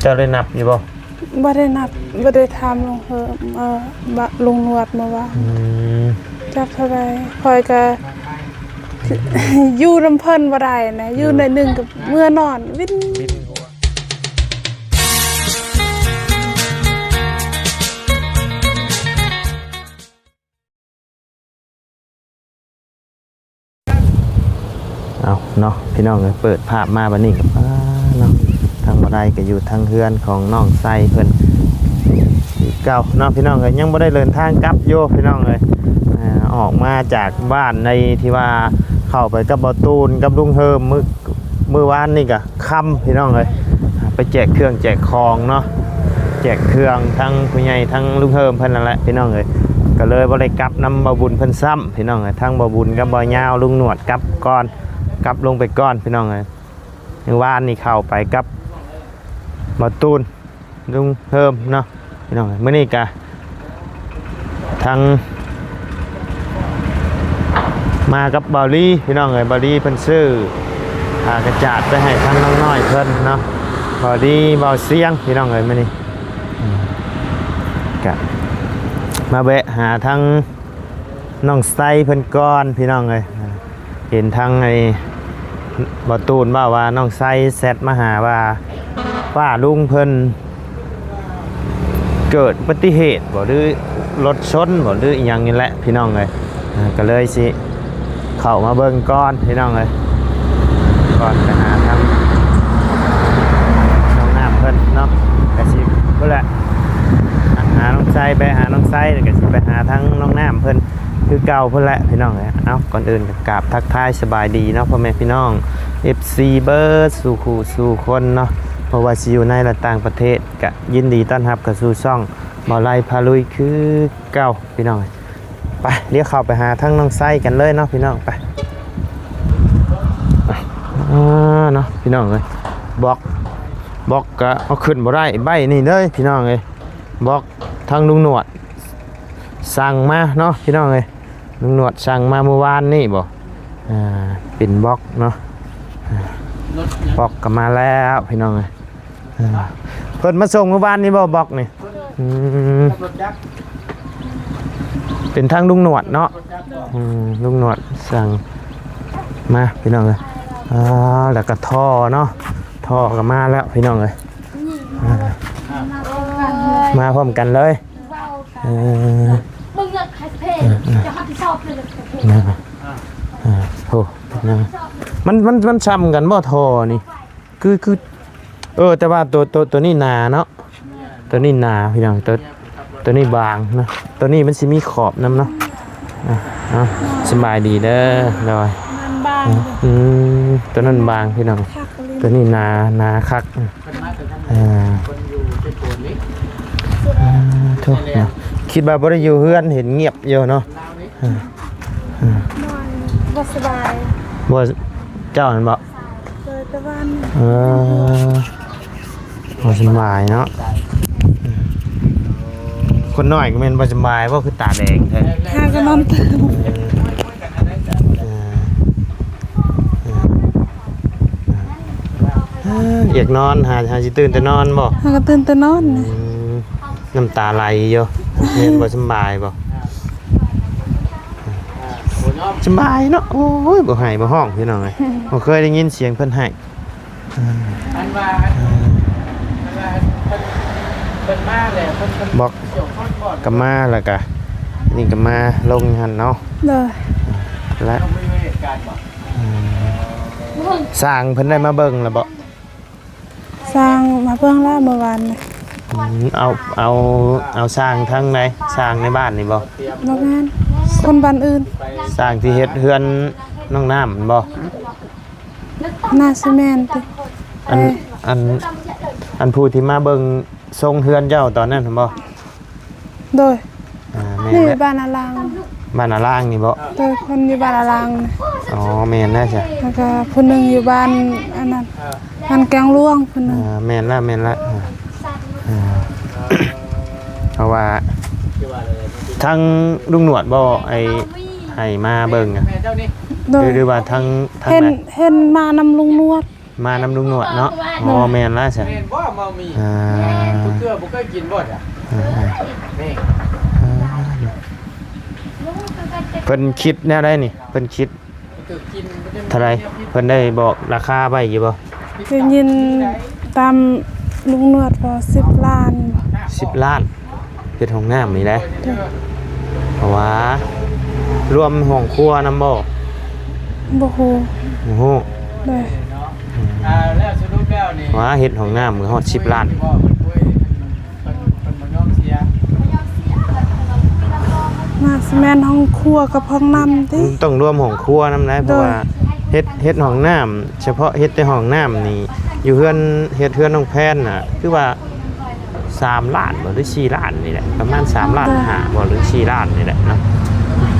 ເຈົ້າໄດ້ນັບຢູ່ບໍ່? ບໍ່ໄດ້ນັບ ບໍ່ໄດ້ຖາມລຸງເຮີມ ເອີ ບະ ລຸງໜວດເມື່ອວານ ອືມ ຈັກເທົ່າໃດ. ຂ້ອຍກະຢູ່ນຳເພິ່ນບໍ່ໄດ້ນະ ຢູ່ໜ້ອຍໜຶ່ງກໍເມືອນອນວິນ. ເອົາເນາະ ພີ່ນ້ອງເອີຍ ເປີດພາບມາບັດນີ້ກໍ ອ່າ ເນາະ ທາງບໍ່ໄດ້ກໍຢູ່ທາງເຮືອນຂອງນ້ອງໄຊເພິ່ນຄືເກົ່າເນາະ ພີ່ນ້ອງເອີຍ. ຍັງບໍ່ໄດ້ເດີນທາງກັບຢູ່ ພີ່ນ້ອງເອີຍ ອາ ອອກມາຈາກບ້ານໃນທີ່ວ່າເຂົ້າໄປກັບບ່າວຕູນກັບລຸງເຮີມ ມື້ ມື້ວານນີ້ກໍ ຄ່ຳ ພີ່ນ້ອງເອີຍ ໄປແຈກເຄື່ອງແຈກຂອງເນາະ ແຈກເຄື່ອງທັງຜູ້ໃຫຍ່ທັງລຸງເຮີມເພິ່ນນັ້ນແຫຼະ ພີ່ນ້ອງເອີຍ. ກໍເລີຍບໍ່ໄດ້ກັບນຳບ່າວບຸນເພິ່ນຊ້ຳ ພີ່ນ້ອງເອີຍ. ທັງບ່າວບຸນກັບບ່າວຍາວ ລຸງໜວດກັບກ່ອນ ກັບລົງໄປກ່ອນ ພີ່ນ້ອງເອີຍ. ມື້ວານນີ້ເຂົ້າໄປກັບບ່າວຕູນ ລຸງເຮີມເນາະ ພີ່ນ້ອງເອີຍ. ມື້ນີ້ກະທັງມາກັບບ່າວລີ ພີ່ນ້ອງເອີຍ. ບ່າວລີເພິ່ນຊື້ຜ້າກະຈາດໄປໃຫ້ທາງນ້ອງນ້ອຍເພິ່ນເນາະ ບ່າວລີ ບ່າວຊຽງ ພີ່ນ້ອງເອີຍ. ມື້ນີ້ ອືມ ກະມາແວະຫາທາງ ນ້ອງໄຊເພິ່ນກ່ອນ ພີ່ນ້ອງເອີຍ. ເຫັນທາງໄອ້ບ່າວຕູນເວົ້າວ່າ ນ້ອງໄຊແຊັດມາຫາວ່າ ປ້າລຸງເພິ່ນເກີດອຸບັດຕິເຫດບໍ ຫຼືລົດຊົນບໍ ຫຼືອີ່ຫຍັງນີ້ແຫຼະ ພີ່ນ້ອງເອີຍ. ກໍເລີຍຊິເຂົ້າມາເບິ່ງກ່ອນ ພີ່ນ້ອງເອີຍ ກ່ອນໄປຫາທາງນ້ອງນ້ຳເພິ່ນເນາະ. ກໍຊິພຸ້ນແຫຼະ ຫານ້ອງໄຊ ໄປຫານ້ອງໄຊ ແລ້ວກໍຊິໄປຫາທາງນ້ອງນ້ຳເພິ່ນ ຄືເກົ່າພຸ້ນແຫຼະ ພີ່ນ້ອງເອີຍ. ເອົ້າ ກ່ອນອື່ນກໍກາບທັກທາຍສະບາຍດີເນາະ ພໍ່ແມ່ພີ່ນ້ອງ ເອັຟຊີ ເບິດສູ່ຄູ່ສູ່ຄົນເນາະ ບໍ່ວ່າຊິຢູ່ໃນ ແລະ ຕ່າງປະເທດ ກະຍິນດີຕ້ອນຮັບເຂົ້າສູ່ຊ່ອງບ່າວໄລພາລຸຍຄືເກົ່າ ພີ່ນ້ອງເອີຍ. ໄປ ດຽວເຂົ້າໄປຫາທາງນ້ອງໄຊກັນເລີຍເນາະ ພີ່ນ້ອງ ໄປ. ອ່າ ເນາະ ພີ່ນ້ອງເອີຍ ບລັອກ ບລັອກກະເອົາຂຶ້ນບໍ່ໄດ້ ໃບນີ້ເດີ ພີ່ນ້ອງເອີຍ. ບລັອກທາງລຸງໜວດສັ່ງມາເນາະ ພີ່ນ້ອງເອີຍ. ລຸງໜວດສັ່ງມາມື້ວານນີ້ບໍ ອ່າ ເປັນບລັອກເນາະ. ອ່າ ບລັອກກໍມາແລ້ວ ພີ່ນ້ອງເອີຍ. ອ່າ ເພິ່ນມາສົ່ງມື້ວານນີ້ບໍ ບລັອກນີ້? ອືມ ເປັນທາງລຸງໜວດເນາະ. ອືມ ລຸງໜວດສັ່ງມາ ພີ່ນ້ອງເອີຍ. ອ່າ ແລ້ວກໍທໍ່ເນາະ ທໍ່ກໍມາແລ້ວ ພີ່ນ້ອງເອີຍ. ອ່າ ມາພ້ອມກັນເລີຍ. ເອີ ອ່າ ໂອ້ ມັນ ມັນ ມັນຊ້ຳກັນບໍ່ ທໍ່ນີ້? ຄື ຄື ເອີ ແຕ່ວ່າໂຕ ໂຕ ໂຕນີ້ໜາເນາະ ໂຕນີ້ໜາ ພີ່ນ້ອງ. ໂຕ ໂຕນີ້ບາງເນາະ ໂຕນີ້ມັນຊິມີຂອບນຳເນາະ. ອ່າ ເອົາ ສະບາຍດີເດີ ໂດຍ ມັນບາງ. ອືມ ໂຕນັ້ນບາງ ພີ່ນ້ອງ ຄັກອີ່ຫຼີ ໂຕນີ້ໜາ ໜາຄັກ. ອ່າ ໂທດເນາະ ຄິດວ່າບໍ່ໄດ້ຢູ່ເຮືອນ ເຫັນງຽບຢູ່ເນາະ. ອ່າ ອ່າ ບໍ່ສະບາຍ ບໍ່ ເຈົ້າຫັ້ນບໍ? ເອີ ແຕ່ວ່າ ເອີ ບໍ່ສະບາຍເນາະ. ຄົນນ້ອຍກໍແມ່ນບໍ່ສະບາຍບໍ່ ຄືຕາແດງແທ້? ຫາກໍນອນຕື່ນ. ເອີ ເອີ ຢາກນອນ ຫາ ຫາຊິຕື່ນແຕ່ນອນບໍ່? ຫາກໍຕື່ນແຕ່ນອນ. ອືມ ນ້ຳຕາໄຫຼຢູ່ ແມ່ນບໍ່ສະບາຍບໍ່? ສະບາຍເນາະ. ໂອ້ຍ ບໍ່ໄຫ້ບໍ່ຮ້ອງ ພີ່ນ້ອງເອີຍ ບໍ່ເຄີຍໄດ້ຍິນສຽງເພິ່ນໄຫ້. ອັນວ່າ ອັນວ່າເພິ່ນ ເພິ່ນມາແລ້ວ ເພິ່ນ ເພິ່ນ ບລັອກກໍມາ ແລ້ວກໍນີ້ກໍມາລົງຫັ້ນເນາະ. ໂດຍ ແລະ ຊ່າງເພິ່ນໄດ້ມາເບິ່ງແລ້ວບໍ່? ຊ່າງມາເບິ່ງແລ້ວເມື່ອວານນີ້. ອືມ ເອົາ ເອົາ ເອົາຊ່າງທາງໃດ? ຊ່າງໃນບ້ານນີ້ບໍ່? ບໍ່ແມ່ນ ຄົນບ້ານອື່ນ. ຊ່າງທີ່ເຮັດເຮືອນນ້ອງນ້ຳແມ່ນບໍ່? ໜ້າຊິແມ່ນຕິ. ອັນ ເອີ ອັນ ອັນຜູ້ທີ່ມາເບິ່ງຊົງເຮືອນເຈົ້າຕອນນັ້ນຫັ້ນບໍ່? ໂດຍ ອ່າ ແມ່ນ ນີ້ແຫຼະ ບ້ານອາລາງ. ບ້ານອາລາງນີ້ບໍ່? ໂດຍ ເພິ່ນຢູ່ບ້ານອາລາງ. ອໍ ແມ່ນແລ້ວຊະ. ແລ້ວກໍຜູ້ໜຶ່ງຢູ່ບ້ານອັນນັ້ນ ບ້ານແກງຫຼວງ ຜູ້ໜຶ່ງ. ອ່າ ແມ່ນລະ ແມ່ນລະ. ອ່າ ອ່າ ເພາະວ່າທາງລຸງໜວດບໍ່ ໄອ້ ໃຫ້ມາເບິ່ງອະ? ໂດຍ ຫຼືວ່າທາງ ທາງ ເຫັນ ໃດ ເຫັນມານຳລຸງໜວດ. ມານຳລຸງໜວດເນາະ. ໂດຍ ອໍ ແມ່ນລະຊັ້ນ. ແມ່ນບໍ່ ເມົາໝີ່? ອ່າ ບໍ່ເຊື່ອ ບໍ່ເຄີຍກິນບໍ່ຈ້ະ? ອ່າ ແມ່ນ. ອ່າ ເພິ່ນຄິດແນວໃດນີ້? ເພິ່ນຄິດເທົ່າໃດ? ເພິ່ນໄດ້ບອກລາຄາໄວ້ຢູ່ບໍ່? ໄດ້ຍິນຕາມລຸງໜວດວ່າສິບລ້ານ. ສິບລ້ານ ເຮັດຫ້ອງນ້ຳນີ້ໄດ໋. ໂດຍ ເພາະວ່າລວມຫ້ອງຄົວນຳບໍ່? ບໍ່ຮູ້. ບໍ່ຮູ້. ໂດຍ ອືມ ອ່າ ແລ້ວສະຫຼຸບແລ້ວນີ້ ວ່າເຮັດຫ້ອງນ້ຳກໍຮອດສິບລ້ານ. ເພິ່ນ ເພິ່ນບໍ່ຍອມເສຍ. ໜ້າຊິແມ່ນຫ້ອງຄົວກັບຫ້ອງນ້ຳຕິ? ອືມ ຕ້ອງລວມຫ້ອງຄົວນຳໄດ໋. ໂດຍ ເພາະວ່າເຮັດ ເຮັດຫ້ອງນ້ຳ ສະເພາະເຮັດແຕ່ຫ້ອງນ້ຳນີ້ ຢູ່ເຮືອນ ເຮັດເຮືອນນ້ອງແພນນະ ຄືວ່າສາມລ້ານບໍ່ ຫຼືສີ່ລ້ານນີ້ແຫຼະ ປະມານສາມລ້ານຫ້າບໍ່ ຫຼືສີ່ລ້ານນີ້ແຫຼະເນາະ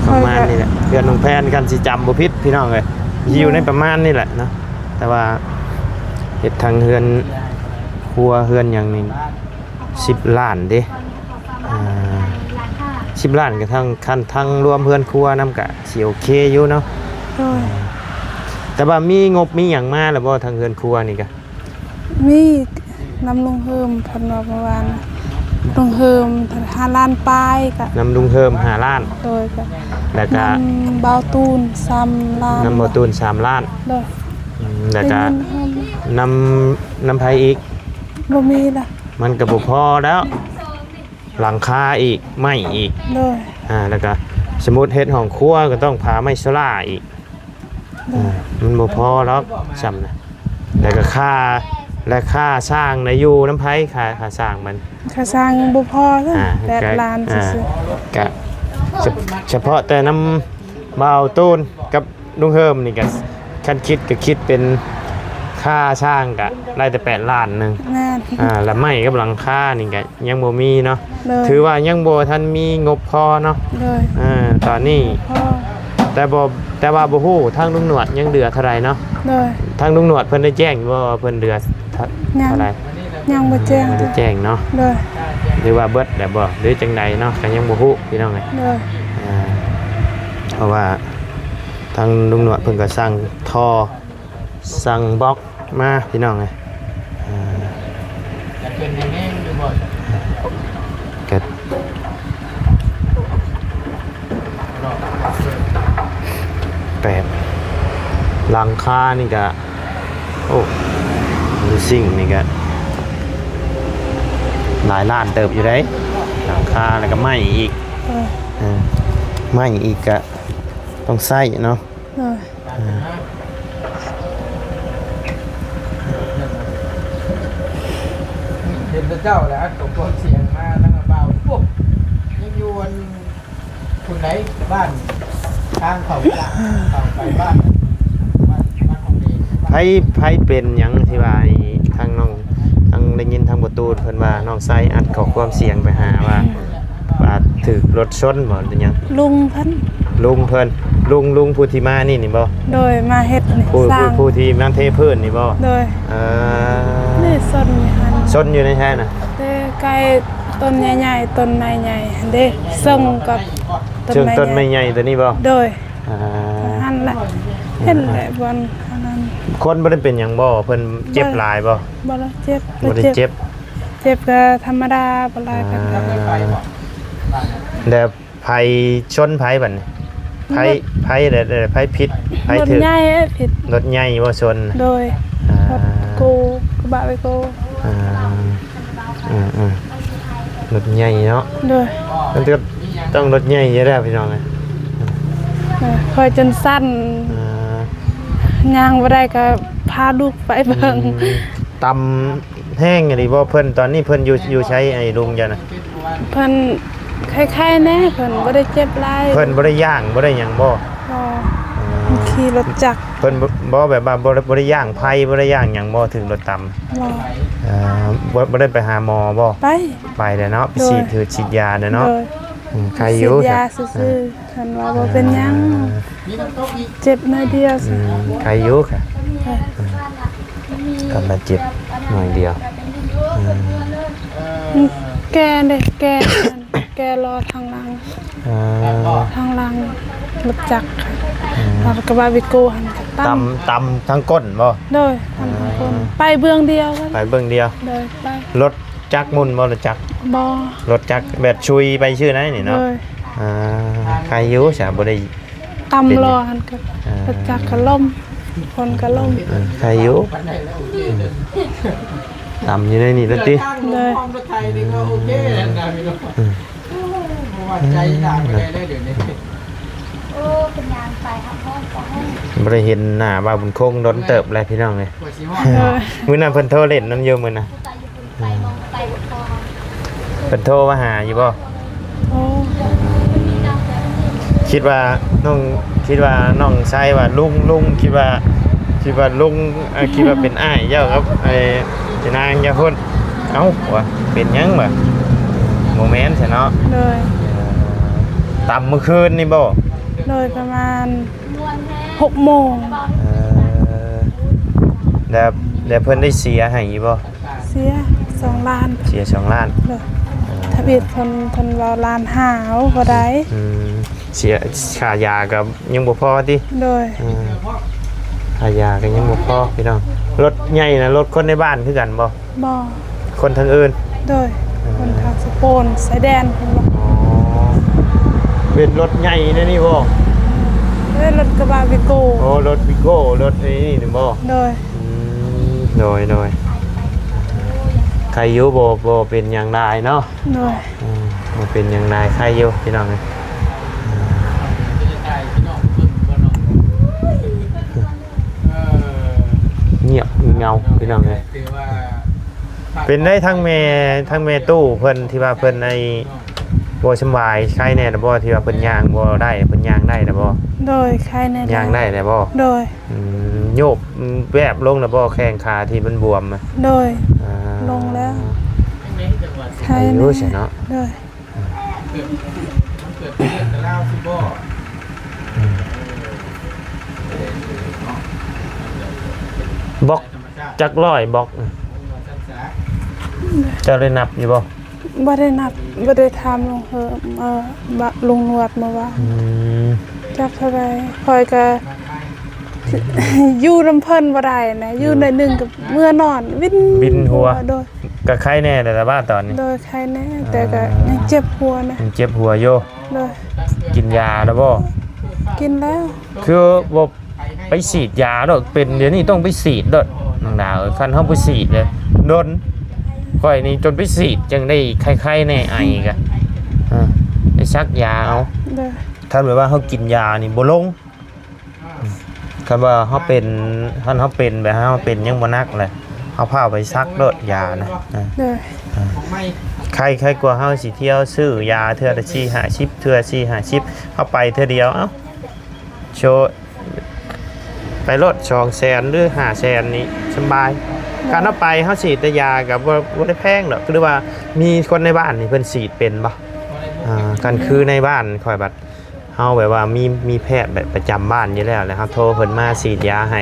ປະມານນີ້ແຫຼະ. ເຮືອນນ້ອງແພນ ຄັນຊິຈຳບໍ່ຜິດພີ່ນ້ອງເອີຍ ຢູ່ໃນປະມານນີ້ແຫຼະເນາະ. ແຕ່ວ່າເຮັດທັງເຮືອນຄົວເຮືອນຫຍັງນີ້ ສິບລ້ານເດ້. ອ່າ ສິບລ້ານກໍທັງ ຄັນທັງລວມເຮືອນຄົວນຳກະຊິໂອເຄຢູ່ເນາະ. ໂດຍ ແຕ່ວ່າມີງົບມີຫຍັງມາແລ້ວບໍ່ ທາງເຮືອນຄົວນີ້ກະ? ມີ ນຳລຸງເຮີມ ເພິ່ນວ່າເມື່ອວານ ລຸງເຮີມຫ້າລ້ານປາຍກະ ນຳລຸງເຮີມຫ້າລ້ານ. ໂດຍ ກະ ແລ້ວກະ ນຳບ່າວຕູນສາມລ້ານ. ນຳບ່າວຕູນສາມລ້ານ. ໂດຍ ອືມ ແລ້ວກະ ໄດ້ຍິນ ນຳ ນຳໃຜອີກ? ບໍ່ມີລະ ມັນກໍບໍ່ພໍແລ້ວ ຫຼັງຄາອີກ ໄມ້ອີກ. ໂດຍ ອ່າ ແລ້ວກໍສົມມຸດເຮັດຫ້ອງຄົວກໍຕ້ອງຜາໄມ້ໂຊລ່າອີກ. ໂດຍ ອ່າ ມັນບໍ່ພໍດອກຊ່ຳນະ. ແລ້ວກໍຄ່າ ແລະ ຄ່າສ້າງນະ ຢູ່ນຳໃຜ? ຄ່າ ຄ່າສ້າງມັນ ຄ່າສ້າງຍັງບໍ່ພໍຊ້ຳ. ອ່າ ແປດລ້ານ ອ່າ ຊື່ໆ. ກະສະ ສະເພາະແຕ່ນຳບ່າວຕູນກັບ ລຸງເຮີມນີ້ກະ ຄັນຄິດກະຄິດເປັນຄ່າສ້າງກະໄດ້ແຕ່ແປດລ້ານໜຶ່ງ. ແມ່ນ ອ່າ ລະໄມ້ກັບຫຼັງຄານີ້ກະຍັງບໍ່ມີເນາະ. ໂດຍ ຖືວ່າຍັງບໍ່ທັນມີງົບພໍເນາະ. ໂດຍ ເອີ ຕອນນີ້ ບໍ່ພໍ ແຕ່ບໍ່ ແຕ່ວ່າບໍ່ຮູ້ທາງລຸງໜວດຍັງເຫຼືອເທົ່າໃດເນາະ. ໂດຍ ທາງລຸງໜວດເພິ່ນໄດ້ແຈ້ງຢູ່ບໍ່ວ່າເພິ່ນເຫຼືອເທົ່າ ຍັງ ເທົ່າໃດ? ຍັງບໍ່ແຈ້ງ ບໍ່ໄດ້ແຈ້ງເນາະ. ໂດຍ ຫຼືວ່າເບິດແລ້ວບໍ່ ຫຼືຈັ່ງໃດເນາະ ກະຍັງບໍ່ຮູ້ພີ່ນ້ອງເອີຍ. ໂດຍ ອ່າ ເພາະວ່າ ທາງລຸງໜວດເພິ່ນກໍສັ່ງທໍ່ ສັ່ງບລັອກມາພີ່ນ້ອງເອີຍ. ອ່າ ຈະເປັນແຮງຢູ່ບໍ່? ກໍແປດ ຫຼັງຄານີ້ກະ ໂອ້ ລູຊິງນີ້ກະຫຼາຍລ້ານເຕີບຢູ່ເດ້ ຫຼັງຄາ ແລ້ວກະໄມ້ອີກ. ເອີ ເອີ ໄມ້ອີກກະຕ້ອງໃຊ້ເນາະ. ໂດຍ ອ່າ ເຫັນແຕ່ເຈົ້າແຫຼະ ຕົກລົງສຽງມາທາງບ່າວ ໂອ້ ຍັງຢູ່ອັນ ພຸ້ນໃດ ບ້ານ ທາງເຂົ້າຈາກ ເຂົ້າໄປບ້ານ ບ້ານ ບ້ານຂອງເອງ. ໃຜ ໃຜເປັນຫຍັງທີ່ວ່າໃຫ້ທາງນ້ອງ ທາງ ໄດ້ຍິນທາງປະຕູເພິ່ນວ່າ ນ້ອງໄຊອັດຂໍ້ຄວາມສຽງໄປຫາວ່າ ວ່າຖືກລົດຊົນບໍ່ ຫຼືຫຍັງ? ລຸງເພິ່ນ ລຸງເພິ່ນ ລຸງ ລຸງຜູ້ທີ່ມານີ້ ນີ້ບໍ່? ໂດຍ ມາເຮັດນີ້ ຜູ້ ຜູ້ທີ່ມາເທພື້ນນີ້ບໍ່? ໂດຍ ເອີ ນີ້ຊົນຢູ່ຫັ້ນ ຊົນຢູ່ໃນໃສນະ? ແຕ່ໃກ້ຕົ້ນໃຫຍ່ໆ ຕົ້ນໄມ້ໃຫຍ່ຫັ້ນເດ້ ເຊິ່ງກັບຕົ້ນໄມ້ໃຫຍ່ ເຊິ່ງຕົ້ນໄມ້ໃຫຍ່ຕົວນີ້ບໍ່? ໂດຍ ອ່າ ຫັ້ນແຫຼະ ເຫັນແຫຼະບ່ອນອັນນັ້ນ. ຄົນບໍ່ໄດ້ເປັນຫຍັງບໍ່? ເພິ່ນເຈັບຫຼາຍບໍ່? ບໍ່ ບໍ່ໄດ້ເຈັບ ບໍ່ໄດ້ເຈັບ ເຈັບກໍທຳມະດາ ບໍ່ຫຼາຍປານໃດ. ອ່າ ແລ້ວ ໃຜຊົນໃຜບັດນີ້? ໃຜ ລົດ ໃຜແຫຼະ ໃຜຜິດ ໃຜຖືກ? ລົດໃຫຍ່ຜິດ ລົດໃຫຍ່ບໍ່ຊົນ? ໂດຍ ອ່າ ລົດໂກ ກະບະໄວໂກ ອ່າ ເອີໆ ລົດໃຫຍ່ເນາະ. ໂດຍ ມັນກໍຕ້ອງລົດໃຫຍ່ຢູ່ແລ້ວພີ່ນ້ອງເອີຍ. ເອີ ຂ້ອຍຈົນສັ່ນ ອ່າ ຍ່າງບໍ່ໄດ້ກໍພາລູກໄປເບິ່ງ. ອືມ ຕ່ຳແຮງອີ່ຫຼີບໍ່? ເພິ່ນ ຕອນນີ້ເພິ່ນຢູ່ ຢູ່ໃສ ໄອ້ລຸງເຈົ້ານະ? ເພິ່ນໄຂ້ໆແດ່ ເພິ່ນບໍ່ໄດ້ເຈັບຫຼາຍ. ເພິ່ນບໍ່ໄດ້ຍ່າງ ບໍ່ໄດ້ຫຍັງບໍ່? ບໍ່ ເອີ ຂີ່ລົດຈັກ. ເພິ່ນບໍ່ ບໍ່ ແບບວ່າບໍ່ ບໍ່ໄດ້ຍ່າງໄຜ່ ບໍ່ໄດ້ຍ່າງຫຍັງບໍ່? ຖືກລົດຕຳ. ບໍ່ ເອີ ບໍ່ ບໍ່ໄດ້ໄປຫາໝໍບໍ່? ໄປ ໄປແລ້ວເນາະ ໄປ ໂດຍ ສີດ ຖືກສີດຢາແລ້ວເນາະ. ໂດຍ ອືມ ໄຄຢູ່ ສີດຢາຊື່ໆ. ເອີ ເພິ່ນວ່າບໍ່ເປັນຫຍັງ ເອີ ເຈັບໜ້ອຍດຽວ. ອືມ ໄຄຢູ່ຄ່ະ. ເອີ ອືມ ກໍບາດເຈັບໜ້ອຍດຽວ. ອືມ ແກ່ເດ້ ແກ່ ແກ່ລໍ້ທາງຫຼັງ. ເອີ ທາງຫຼັງລົດຈັກ. ອືມ ແລ້ວກໍວ່າວິໂກຫັ້ນກໍຕຳ ຕຳ ຕຳທັງກົ້ນບໍ່? ໂດຍ ຕຳທັງກົ້ນ ອ່າ ໄປເບື້ອງດຽວກັນ ໄປເບື້ອງດຽວ ໂດຍ ໄປ ລົດຈັກໝຸ່ນບໍ່? ລົດຈັກ ບໍ່ ລົດຈັກແບບຊຸຍໄປຊື່ໃນນີ້ເນາະ ໂດຍ ອ່າ ໃຄຢູ່ຊະ ບໍ່ໄດ້ ຕຳລໍ້ຫັ້ນກໍ ເປັນຫຍັງ? ອ່າ ລົດຈັກກໍລົ້ມ ຄົນກໍລົ້ມ ເອີ ໃຄຢູ່ ຕຳຢູ່ໃນນີ້ແລ້ວຕິ ໂດຍ ອືມ ອືມ ໃຈດາກໄປໄດ້ເລີຍດຽວນີ້ ໂອ້ ເປັນຫຍັງໄປຮັບຮອງກໍຮ້ອງ ບໍ່ໄດ້ເຫັນໜ້າບ່າວບຸນຄົງດົນເຕີບແລ້ວພີ່ນ້ອງເອີຍ ໂດຍ ມື້ນັ້ນເພິ່ນໂທຫຼິ້ນນຳຢູ່ມື້ນັ້ນ ເພິ່ນໂທມາຫາຢູ່ບໍ່? ໂອ້ ຄິດວ່ານ້ອງ ຄິດວ່ານ້ອງຊາຍວ່າລຸງ ລຸງ ຄິດວ່າ ຄິດວ່າລຸງ ເອີ ຄິດວ່າເປັນອ້າຍເຈົ້າກັບໄອ້ ໄອ້ນາງເຈົ້າພຸ້ນ ເອົ້າ ວ່າເປັນຫຍັງຫວາ ບໍ່ແມ່ນຊະເນາະ ໂດຍ ຕຳມື້ຄືນນີ້ບໍ່? ໂດຍ ປະມານ ຫົກໂມງ ເອີ ແລ້ວ ແລ້ວເພິ່ນໄດ້ເສຍໃຫ້ຢູ່ບໍ່? ເສຍສອງລ້ານ ເສຍສອງລ້ານ ໂດຍ ເອີ ທຳອິດເພິ່ນ ເພິ່ນເວົ້າລ້ານຫ້າ ເວົ້າບໍ່ໄດ້ ອືມ ເສຍຄ່າຢາກໍຍັງບໍ່ພໍຕິ ໂດຍ ເອີ ຄ່າຢາກໍຍັງບໍ່ພໍພີ່ນ້ອງ ລົດໃຫຍ່ນະ ລົດຄົນໃນບ້ານຄືກັນບໍ່? ບໍ່ ຄົນທາງອື່ນ ໂດຍ ເອີ ຄົນທາງສະໂປນ ຊາຍແດນເພິ່ນບອກ ອໍ ເປັນລົດໃຫຍ່ແນວນີ້ບໍ່? ເປັນລົດກະບະວີໂກ້ ໂອ້ ລົດວີໂກ້ ລົດໄອ້ນີ້ນີ້ບໍ່? ໂດຍ ອືມ ໂດຍ ໂດຍ ໃຄຢູ່ ບໍ່ ບໍ່ເປັນຫຍັງຫຼາຍເນາະ ໂດຍ ອືມ ບໍ່ເປັນຫຍັງຫຼາຍ ໃຄຢູ່ພີ່ນ້ອງເອີຍ ອືມ ງຽບເຫງົາພີ່ນ້ອງເອີຍ ເປັນໄດ້ທັງແມ່ ທັງແມ່ຕູ້ເພິ່ນທີ່ວ່າເພິ່ນໄອ້ບໍ່ສຳບາຍ ໄຄແດ່ແລ້ວບໍ່? ທີ່ວ່າເພິ່ນຍ່າງບໍ່ໄດ້ ເພິ່ນຍ່າງໄດ້ແລ້ວບໍ່? ໂດຍ ໄຄແດ່ແລ້ວ ຍ່າງໄດ້ແລ້ວບໍ່? ໂດຍ ອືມ ໂຍບແວບລົງແລ້ວບໍ່? ແຂ້ງຂາທີ່ມັນບວມນະ ໂດຍ ອ່າ ລົງແລ້ວ ໄຄແດ່ ໄຄຢູ່ຊະເນາະ ໂດຍ ເກີດ ມັນເກີດເປັນເລື່ອງເປັນລາວຊິບໍ່? ອືມ ບລັອກຈັກຮ້ອຍບລັອກ ເຈົ້າໄດ້ນັບຢູ່ບໍ່? ບໍ່ໄດ້ນັບ ບໍ່ໄດ້ຖາມລຸງເຮີ ເອີ ບະ ລຸງນວດເມື່ອວານ ອືມ ຈັກເທົ່າໃດ ຂ້ອຍກໍ ຢູ່ນຳເພິ່ນບໍ່ໄດ້ນະ ຢູ່ໜ້ອຍໜຶ່ງກໍເມືອນອນ ວິນ ວິນຫົວ ໂດຍ ກໍໄຄແດ່ແລ້ວລະວ່າຕອນນີ້ ໂດຍ ໄຄແດ່ ອ່າ ແຕ່ກໍຍັງເຈັບຫົວນະ ຍັງເຈັບຫົວຢູ່ ໂດຍ ກິນຢາແລ້ວບໍ່? ກິນແລ້ວ ຄືບໍ່ໄປສີດຢາໂລດ ເປັນດຽວນີ້ຕ້ອງໄປສີດໂລດ ນ້ອງດາວເອີຍ ຄັນເຮົາບໍ່ສີດເລີຍດົນ ຂ້ອຍນີ້ຈົນໄປສີດຈັ່ງໄດ້ໄຄໆແດ່ ໄອກະ ເອີ ໄປສັກຢາເອົາ ໂດຍ ຄັນແບບວ່າເຮົາກິນຢານີ້ບໍ່ລົງ ຄັນວ່າເຮົາເປັນ ຄັນເຮົາເປັນແບບເຮົາເປັນຍັງບໍ່ໜັກແຫຼະ ເຮົາພາໄປສັກໂລດຢານະ ໂດຍ ໄຄ ໄຄກວ່າເຮົາຊິທ່ຽວຊື້ຢາເທື່ອລະສີ່ຫ້າສິບ ເທື່ອສີ່ຫ້າສິບ ເຮົາໄປເທື່ອດຽວ ເອົ້າ ໂຊ ໄປໂລດ ສອງແສນ ຫຼື ຫ້າແສນນີ້ສະບາຍ ຄັນເຮົາໄປເຮົາສີດແຕ່ຢາກໍບໍ່ ບໍ່ໄດ້ແພງດອກ ຄືວ່າມີຄົນໃນບ້ານນີ້ເພິ່ນສີດເປັນບໍ່? ອ່າ ຄັນຄືໃນບ້ານຂ້ອຍບັດ ເຮົາແບບວ່າມີ ມີແພດແບບປະຈຳບ້ານຢູ່ແລ້ວ ແລ້ວເຮົາໂທເພິ່ນມາສີດຢາໃຫ້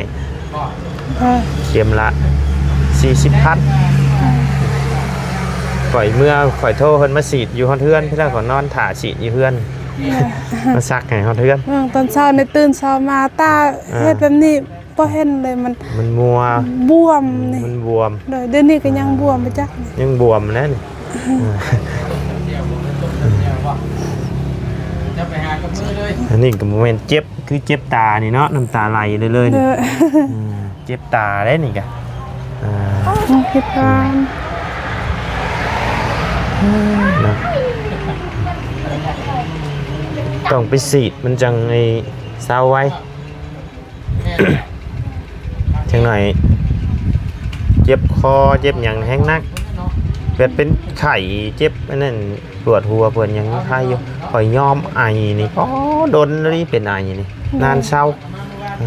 ເອີ ເຂັມລະສີ່ສິບພັນ ເອີ ຂ້ອຍເມື່ອ ຂ້ອຍໂທເພິ່ນມາສີດຢູ່ຮອດເຮືອນ ພີ່ລະ ຂ້ອຍນອນຖ້າສີດຢູ່ເຮືອນ ເອີ ມາສັກໃຫ້ຮອດເຮືອນ ເອີ ຕອນເຊົ້ານີ້ຕື່ນເຊົ້າມາຕາ ອ່າ ເຮັດແບບນີ້ ບໍ່ເຫັນເລີຍ ມັນ ມັນມົວ ບວມນີ້ ມັນບວມ ໂດຍ ດຽວນີ້ກໍຍັງບວມບໍ່ຈັກ ຍັງບວມນະນີ້ ອັນນີ້ກໍບໍ່ແມ່ນເຈັບ ຄືເຈັບຕານີ້ເນາະ ນ້ຳຕາໄຫຼເລີຍໆ ເອີ ເຈັບຕາເດ້ນີ້ກະ ອ່າ ເຈັບຕາ ເນາະ ຕ້ອງໄປສີດ ມັນຈັ່ງໄອ້ເຊົາໄວ. ຈັກໜ້ອຍເຈັບຄໍເຈັບຫຍັງແຮງໜັກ ແບບເປັນໄຂ້ເຈັບອັນນັ້ນ ປວດຫົວປວດຫຍັງຄາຍຢູ່ ຂ້ອຍຍອມໄອນີ້ ອໍ ດົນອີ່ຫຼີເປັນໄອນີ້ ນານເຊົາ ເອີ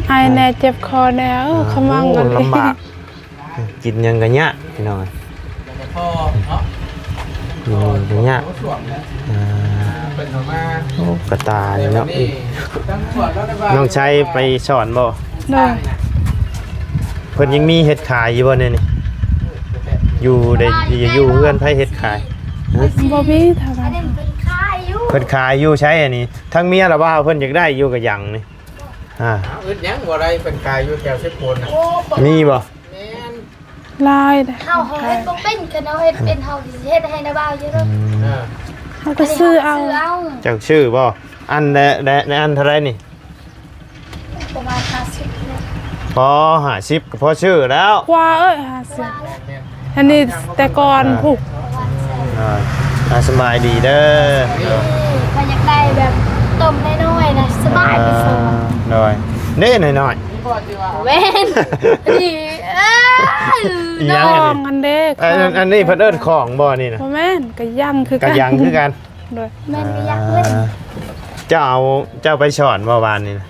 ໄອແດ່ເຈັບຄໍແດ່ ເອີ ຂະມັງ ໂອ້ ລຳບາກ. ກິນຫຍັງກະຍາກພີ່ນ້ອງເອີຍ ກິນຫຍັງກະຍາກ ອ່າ ໂອ້ ກະຕານີ້ເນາະ ນ້ອງໄຊໄປສອນບໍ່? ໂດຍ ເພິ່ນຍັງມີເຮັດຂາຍຢູ່ບໍ່ແນວນີ້? ຢູ່ໄດ້ ຢູ່ເຮືອນໃຜເຮັດຂາຍ? ຮະ? ບໍ່ມີເທົ່າໃດ. ເພິ່ນຂາຍຢູ່ໃສອັນນີ້? ທັງເມຍລະວ່າເພິ່ນຢາກໄດ້ຢູ່ກະຍັງນີ້. ອ່າ ອຶດຫຍັງບໍ່ໄດ້ ເພິ່ນຂາຍຢູ່ແຖວເຊໂປນນະ. ມີບໍ່? ແມ່ນ. ຫຼາຍເດ້. ເຮົາ ເຮົາເຮັດບໍ່ເປັນ ຄັນເຮົາເຮັດເປັນ ເຮົາຊິເຮັດໃຫ້ນາບ່າວຢູ່ເດີ. ເອີ ເຮົາກະຊື້ເອົາ. ເຈົ້າຊື້ບໍ່? ອັນແລະ ແລະ ອັນເທົ່າໃດນີ້? ປະມານຫ້າສິບແຫຼະ. ພໍຫ້າສິບກະພໍຊື້ແລ້ວ. ກວ່າເອີຍ ຫ້າສິບ. ອັນນີ້ແຕ່ກ່ອນພຸ້ນ. ອ່າ ສະບາຍດີເດີ. ຂ້ອຍຢາກໄດ້ແບບຕົ້ມນ້ອຍໆນະ ສະບາຍທີ່ສຸດ. ໂດຍ ເດ້ ນ້ອຍໆ. ແມ່ນ ນີ້ ເອີຍ ອີຫຍັງອັນນີ້? ຂອງອັນເດ້. ອັນ ອັນນີ້ເພິ່ນເອີ້ນຂອງບໍ່ນີ້ນະ? ບໍ່ແມ່ນ ກະຍັງຄືກັນ. ກະຍັງຄືກັນ. ໂດຍ ແມ່ນ ກະຍັງເລີຍ. ເຈົ້າເອົາ ເຈົ້າໄປສອນບໍ່ວານນີ້ນະ?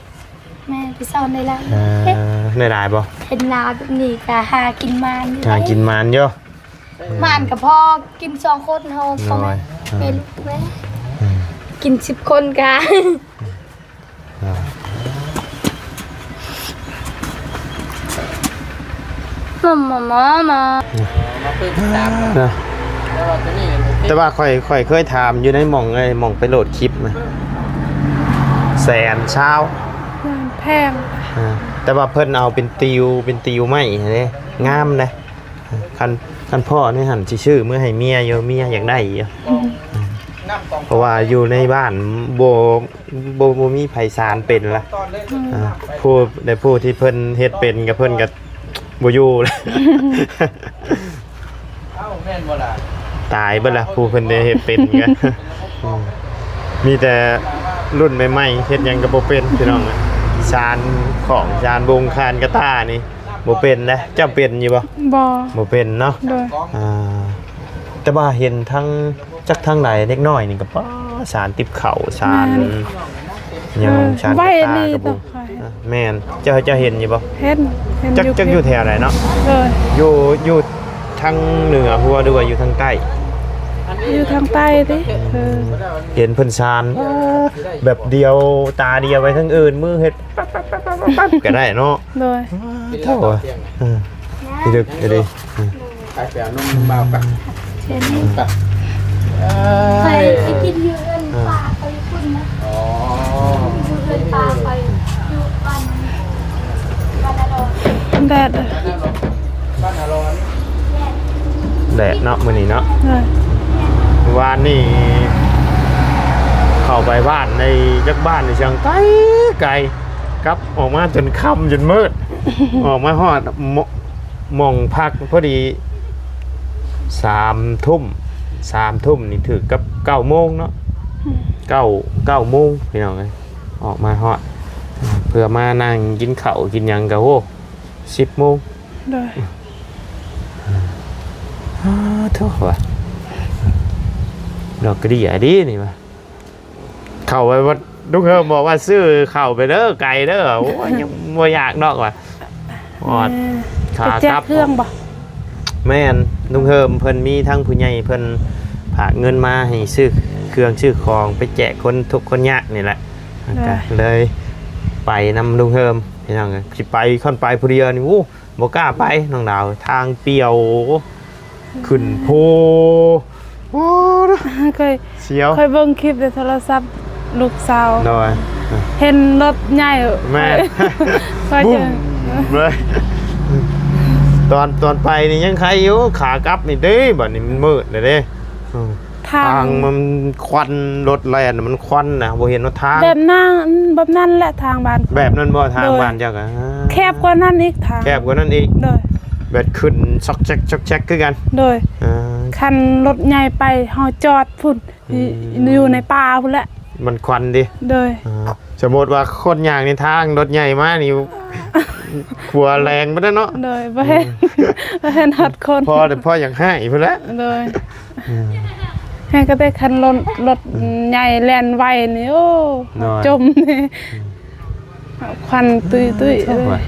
ແມ່ນ ໄປສອນໄດ້ຫຼາຍ. ເອີ ໄດ້ຫຼາຍບໍ່? ເຫັນລາວແບບນີ້ກະຫາກິນໝານຢູ່. ຫາກິນໝານຢູ່. ໝານກະພໍກິນສອງຄົນເຮົາ. ໂດຍ ແມ່ລູກເວີຍ. ອືມ ກິນສິບຄົນກະ ມາ ມາ ມາ ມາ ມາເພີ່ມສາມ ນະ. ແຕ່ວ່າຕົວນີ້ ແຕ່ວ່າຂ້ອຍ ຂ້ອຍເຄີຍຖາມຢູ່ໃນໝ່ອງ ໄອ້ໝ່ອງໄປໂຫຼດຄລິບນະ ແສນຊາວ. ແພງ. ອ່າ ແຕ່ວ່າເພິ່ນເອົາເປັນຕິວ ເປັນຕິວໄມ້ຫັ້ນເດ້ ງາມເດ້. ຄັນ ຄັນພໍ້ໃນຫັ້ນຊິຊື້ເມືອໃຫ້ເມຍຢູ່ ເມຍຢາກໄດ້ຢູ່. ອືມ ເພາະວ່າຢູ່ໃນບ້ານບໍ່ ບໍ່ ບໍ່ມີໃຜສານເປັນລະ. ອືມ ອ່າ ຜູ້ໃດ ຜູ້ທີ່ເພິ່ນເຮັດເປັນກະ ເພິ່ນກະບໍ່ຢູ່ລະ. ເອົ້າ ແມ່ນບໍ່ລະ? ຕາຍເບິດລະ ຜູ້ເພິ່ນໄດ້ເຮັດເປັນກະ. ອືມ ມີແຕ່ລຸ້ນໃໝ່ໆ ເຮັດຫຍັງກະບໍ່ເປັນ ພີ່ນ້ອງ. ສານຂອງ ສານວົງ ສານກະຕ່ານີ້ ບໍ່ເປັນເດ້. ເຈົ້າເປັນຢູ່ບໍ່? ບໍ່ ບໍ່ເປັນເນາະ. ໂດຍ ອ່າ ແຕ່ວ່າເຫັນທັງ ຈັກທາງໃດ ເດັກນ້ອຍນີ້ກະ ປ້າ ສານຕິບເຂົ້າ ສານ ແມ່ນ ຫຍັງ ເອີ ສານກະຕ່າກະບຸງ. ແມ່ນ ເຈົ້າ ເຈົ້າເຫັນຢູ່ບໍ່? ເຫັນ ເຫັນ. ຈັກ ຢູ່ ຈັກຢູ່ແຖວໃດເນາະ? ໂດຍ ຢູ່ ຢູ່ທາງເໜືອຫົວ ຫຼືວ່າຢູ່ທາງໃຕ້? ຢູ່ທາງໃຕ້ຕິ. ເອີ ເຫັນເພິ່ນສານ ເອີ ແບບດຽວ ຕາດຽວໄປທາງອື່ນ ມືເຮັດ ປັບ ປັບ ປັບ ປັບ ປັບ ກະໄດ້ເນາະ. ໂດຍ ໂທ້ ເອີ ດີເດີ ດີ ໄປ ໄປເອົານົມບ່າວກັນ ໄປ ໄປກິນຢູ່ເຮືອນປ້າຂ້ອຍພຸ້ນນະ. ອໍ ຢູ່ເຮືອນປ້າຂ້ອຍ ຢູ່ບ້ານ ບ້ານນາດອນ. ແດດ ບ້ານນາດອນ. ແດດເນາະ ມື້ນີ້ເນາະ. ເອີ ວານນີ້ເຂົ້າໄປບ້ານໃນຈັກບ້ານນີ້ ຊ່າງໄກ ໄກ ກັບອອກມາຈົນຄ່ຳຈົນມືດ ອອກມາຮອດ ໝ- ໝ່ອງພັກພໍດີ ສາມທຸ່ມ ສາມທຸ່ມນີ້ຖືກກັບເກົ້າໂມງເນາະ. ອືມ ເກົ້າ ເກົ້າໂມງ ພີ່ນ້ອງເອີຍ ອອກມາຮອດ ເພື່ອມານັ່ງກິນເຂົ້າກິນຫຍັງກະ ໂອ້ ສິບໂມງ. ໂດຍ ອ້າ ໂທ້ວ່າ ດອກກະເດີ້ດີນີ້ວ່າ ເຂົ້າໄປວ່າ ລຸງເຮີມບອກວ່າຊື້ເຂົ້າໄປເດີ ໄກເດີ. ໂອ້ຍ ຍັງບໍ່ຢາກດອກວ່າ ອອດ ເອີ ຂາກັບ ໄປແຈກເຄື່ອງບໍ່? ແມ່ນ ລຸງເຮີມເພິ່ນມີທັງຜູ້ໃຫຍ່ເພິ່ນຝາກເງິນມາໃຫ້ຊື້ເຄື່ອງຊື້ຂອງໄປແຈກຄົນທຸກຄົນຍາກນີ້ແຫຼະ. ໂດຍ ກະເລີຍໄປນຳລຸງເຮີມ ພີ່ນ້ອງເອີຍ. ຊິໄປ ຄັນໄປຜູ້ດຽວນີ້ ໂອ້ ບໍ່ກ້າໄປນ້ອງດາວ ທາງປ່ຽວ ຂຶ້ນພູ ໂອ້ ຂ້ອຍ ສຽວ ຂ້ອຍເບິ່ງຄລິບໃນໂທລະສັບລູກສາວ ໂດຍ ເຫັນລົດໃຫຍ່ ແມ່ນ ຂ້ອຍ ບຸ້ມ ຈະ ເລີຍ ຕອນ ຕອນໄປນີ້ຍັງໄຄຢູ່ ຂາກັບນີ້ເດ້ ບາດນີ້ມັນມືດແລ້ວເດ້. ທາງ ທາງມັນຄວັນ ລົດແລ່ນມັນຄວັນນະ ບໍ່ເຫັນຫົນທາງ. ແບບນັ້ນ ແບບນັ້ນແຫຼະທາງບ້ານ ແບບນັ້ນບໍ່? ທາງ ໂດຍ ບ້ານເຈົ້າກະ ອ່າ ແຄບກວ່ານັ້ນອີກ ທາງ ແຄບກວ່ານັ້ນອີກ ໂດຍ ແບບຂຶ້ນຊອກແຊກ ຊອກແຊກຄືກັນ ໂດຍ ອ່າ ຄັນລົດໃຫຍ່ໄປ ເຮົາຈອດພຸ້ນ ອືມ ຢູ່ໃນປ່າພຸ້ນແຫຼະ ມັນຄວັນຕິ ໂດຍ ອ່າ ສົມມຸດວ່າຄົນຍ່າງໃນທາງ ລົດໃຫຍ່ມານີ້ ຂົວແຫຼງເບິດແລ້ວເນາະ ໂດຍ ບໍ່ເຫັນ ອືມ ບໍ່ເຫັນຮອດຄົນ ພໍ ພໍຢາກຮ້າຍພຸ້ນແຫຼະ ໂດຍ ອືມ ແຮງກະແຕ່ຄັນລົດ ລົດ ອືມ ໃຫຍ່ແລ່ນໄວນີ້ ໂອ້ ໂດຍ ຈົມນີ້ ອືມ ຄວັນຕຸ້ຍໆ ໂອ້ຍ ເອີຍ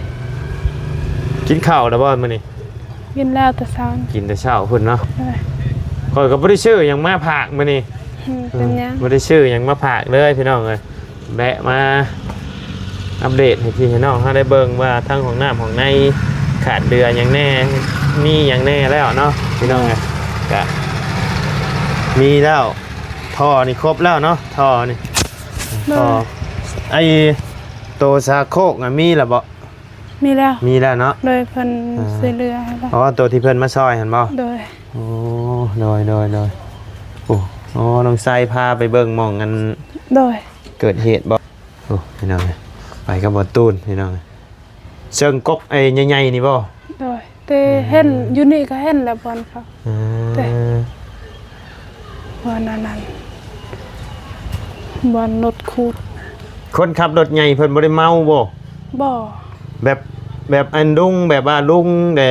ກິນເຂົ້າແລ້ວບໍ່ມື້ນີ້? ກິນແລ້ວແຕ່ເຊົ້າ ກິນແຕ່ເຊົ້າພຸ້ນເນາະ ໂດຍ ຂ້ອຍກະບໍ່ໄດ້ຊື້ຫຍັງມາຝາກມື້ນີ້ ອືມ ເປັນຫຍັງ ບໍ່ໄດ້ຊື້ຫຍັງມາຝາກເລີຍ ພີ່ນ້ອງເອີຍ. ແວະມາອັບເດດໃຫ້ພີ່ໃຫ້ນ້ອງເຮົາໄດ້ເບິ່ງວ່າທັງຫ້ອງນ້ຳຫ້ອງໃນຂາດເຫຼືອຫຍັງແດ່ ມີຫຍັງແດ່ແລ້ວເນາະ ພີ່ນ້ອງເອີຍ ກະມີແລ້ວ ທໍ່ ທໍ່ນີ້ຄົບແລ້ວເນາະ ທໍ່ນີ້ ໂດຍ ທໍ່ ໄອ້ໂຕສາໂຄກນະມີແລ້ວບໍ່? ມີແລ້ວ ມີແລ້ວເນາະ ໂດຍ ເພິ່ນ ອ່າ ຊ່ວຍເຫຼືອໃຫ້ແລ້ວ ອໍ ໂຕທີ່ເພິ່ນມາຊ່ອຍຫັ້ນບໍ່? ໂດຍ ໂອ້ ໂດຍ ໂດຍ ໂດຍ ໂອ້ ໂອ້ ນ້ອງໄຊພາໄປເບິ່ງໝ່ອງອັນ ໂດຍ ເກີດເຫດບໍ່? ໂອ້ ພີ່ນ້ອງເອີຍ ໄປກັບບ່າວຕູນ ພີ່ນ້ອງເອີຍ ເຊິ່ງກົກໄອ້ໃຫຍ່ໆນີ້ບໍ່? ໂດຍ ແຕ່ເຫັນ ອືມ ຢູ່ນີ້ກໍເຫັນແລ້ວບ່ອນເຂົາ ເອີ ແຕ່ບ່ອນອັນນັ້ນ ບ່ອນລົດຂູດ ຄົນຂັບລົດໃຫຍ່ເພິ່ນບໍ່ໄດ້ເມົາບໍ່? ບໍ່ ແບບ ແບບອັນລຸງ ແບບວ່າລຸງແດ່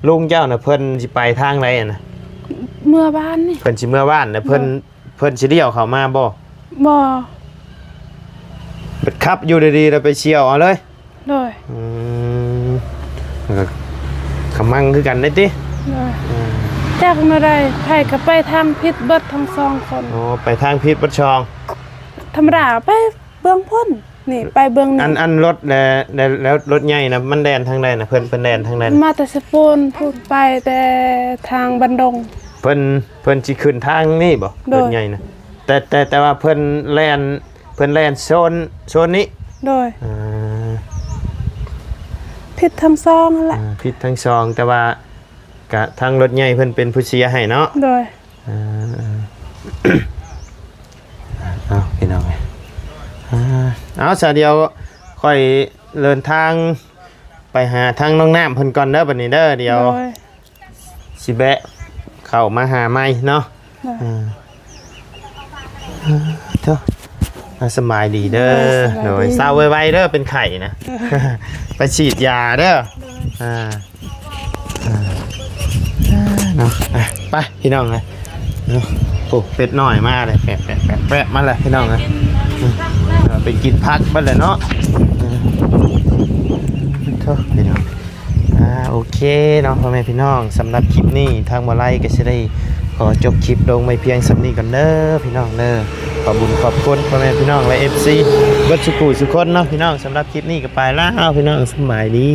ລຸງເຈົ້ານະ ເພິ່ນຊິໄປທາງໃດຫັ້ນນະ? ເມືອບ້ານນີ້ ເພິ່ນຊິເມືອບ້ານ ແລ້ວເພິ່ນ ໂດຍ ເພິ່ນຊິລ້ຽວເຂົ້າມາບໍ່? ບໍ່ ແບບຂັບຢູ່ດີໆ ແລ້ວໄປສ່ຽວເອົາເລີຍ? ໂດຍ ອືມ ມັນກໍຂະມັງຄືກັນເດ້ຕິ? ໂດຍ ອືມ ຈັກແນວໃດ ໃຜກໍໄປທາງຜິດເບິດທັງສອງຄົນ ໂອ້ ໄປທາງຜິດເບິດສອງ ທຳມະດາໄປເບື້ອງພຸ້ນ ນີ້ໄປເບື້ອງນີ້ ອັນ ອັນລົດແລະ ແລະ ແລ້ວລົດໃຫຍ່ນະ ມັນແລ່ນທາງໃດນະ? ເພິ່ນ ເພິ່ນແລ່ນທາງໃດນະ? ມາແຕ່ສະໂປນພຸ້ນ ໄປແຕ່ທາງບັນດົງ ເພິ່ນ ເພິ່ນຊິຂຶ້ນທາງນີ້ບໍ່? ໂດຍ ລົດໃຫຍ່ນະ ແຕ່ ແຕ່ ແຕ່ວ່າເພິ່ນແລ່ນ ເພິ່ນແລ່ນໂຊນ ໂຊນນີ້ ໂດຍ ອ່າ ຜິດທັງສອງຫັ້ນແຫຼະ ອ່າ ຜິດທັງສອງ ແຕ່ວ່າກະທາງລົດໃຫຍ່ເພິ່ນເປັນຜູ້ເສຍໃຫ້ເນາະ ໂດຍ ອ່າ ເອົາ ພີ່ນ້ອງເອີຍ ອ່າ ເອົາ ສະ ດຽວຂ້ອຍເດີນທາງໄປຫາທາງນ້ອງນ້ຳເພິ່ນກ່ອນເດີ ບັດນີ້ເດີ ດຽວ ໂດຍ ຊິແວະເຂົ້າມາຫາໃໝ່ເນາະ ໂດຍ ເອີ ເອີ ເທີ ອ່າ ສະບາຍດີເດີ ໂດຍ ສະບາຍດີ ໂດຍ ເຊົາໄວໆເດີ ເປັນໄຂ້ນະ ໂດຍ ໄປສີດຢາເດີ ໂດຍ ອ່າ ອ່າ ເນາະ ອ່ະ ໄປ ພີ່ນ້ອງເອີຍ ເນາະ ໂອ້ ເປັດນ້ອຍມາເລີຍ ແປະໆໆ ມາເລີຍ ພີ່ນ້ອງເອີຍ ເອີ ໄປກິນຜັກເບິດແລ້ວເນາະ ເອີ ໂທ້ ພີ່ນ້ອງ ອ່າ ໂອເຄເນາະ ພໍ່ແມ່ພີ່ນ້ອງ ສຳລັບຄລິບນີ້ ທາງບໍ່ໄລກໍຊິໄດ້ຂໍຈົບຄລິບລົງໄວ້ພຽງສ່ຳນີ້ກ່ອນເດີ ພີ່ນ້ອງເດີ ຂອບບຸນຂອບຄຸນພໍ່ແມ່ພີ່ນ້ອງ ແລະ ເອັຟຊີ ເບິດສູ່ຜູ້ສູ່ຄົນເນາະ ພີ່ນ້ອງ ສຳລັບຄລິບນີ້ກໍໄປແລ້ວ ພີ່ນ້ອງ ສະບາຍດີ.